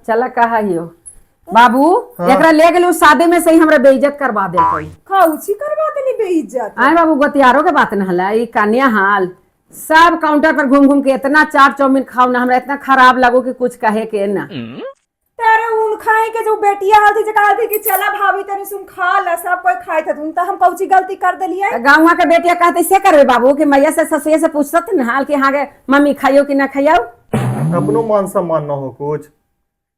चला कहा हियो बाबू। हाँ। एकरा ले गेलू शादी में सही हमरा बेइज्जत करवा देलकै। खाउची करवा देली बेइज्जत? आय बाबू, गोतियारो के बात न हला ई कन्या हाल। सब काउंटर पर घूम घूम के इतना चाट चाउमीन खाओ ना, हमरा इतना खराब लगो कि कुछ कहे के ना। तारे उन खाए के जो बेटिया हल्दी जे कहती कि चला भाभी तनी सुन खा ला, सब कोई खाए था, त हम कौची गलती कर देलियै? गाँव के बेटिया कहते से करबे बाबू कि मैया से ससुए से पूछत न हाल कि हाँ गे मम्मी, खाइयो कि ना खाइयो? अपनो मान सम्मान न हो कुछ।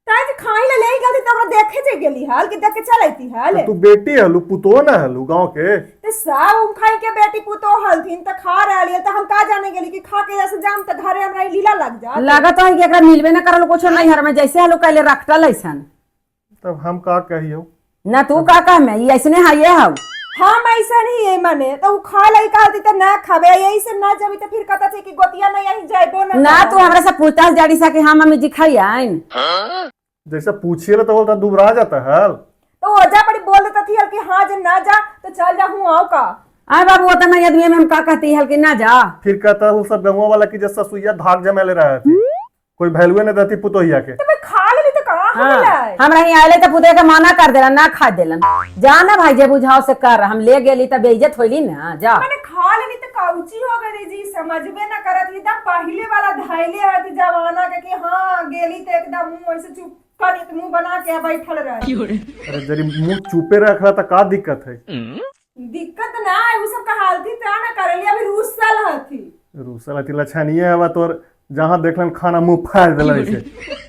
ताई जे खाई ला ले गलती त ओकरा देखे जे गेली हाल कि देख के चलैती हाल। तू बेटी हलू, पुतो न हलू गांव के। ते सब उन खाई के बेटी पुतो हलथिन त खा रहली, त हम का जाने गेली कि खा के जैसे जाम त घरे हमरा ई लीला लग जा। लागत है कि एकरा मिलबे ना करल कुछो नहीं हर में, जैसे हलो कैले रखटल ऐसन। तब हम का कहियो? ना तू का कह में, ई ऐसने है ये हौ। हम ऐसा नहीं है मने तो उ खा लई कहती त ना खाबे, यही से ना जबी त फिर कहता थे कि गोतिया नहीं यही जाइबो ना। ना तू हमरा से पूछता जाड़ी सा कि हाँ मम्मी जी खाई आइन। जैसे पूछिए तो बोलता दुबरा जाता है। तो ओजा पड़ी बोल देता थी कि हाँ जे ना जा तो चल जा हूँ आओ का। आय बाबू, ओतना आदमी में हम का कहती हल कि ना जा? फिर कहता है सब गंवा वाला की जैसा सुइया धाक जमेले रहा थी, कोई वैल्यूए नहीं देती पुतोहिया के। तो मैं खा लेली तो कहाँ हाँ, मिला? हमरा ही आले तो पुते के मना कर देलन, ना खा देलन। जा ना भाई, जे बुझाओ से कर, हम ले गेली त बेइज्जत होली ना, जा। मैंने खा लेली तो काउची हो गई जी, समझबे ना करत एकदम पहले वाला धाइले है जमाना के कि हाँ गेली तो एकदम मुंह ऐसे चुप कर मुंह बना के बैठल रहे। अरे जरी मुंह चुपे रख रहा था, का दिक्कत है? दिक्कत ना है, उ सब का हालती ता ना करेली, अभी रुसल हथी। रूसल अति लछनिए हवा तोर, जहाँ देखलन खाना मुंह फाड़ देलन ऐसे।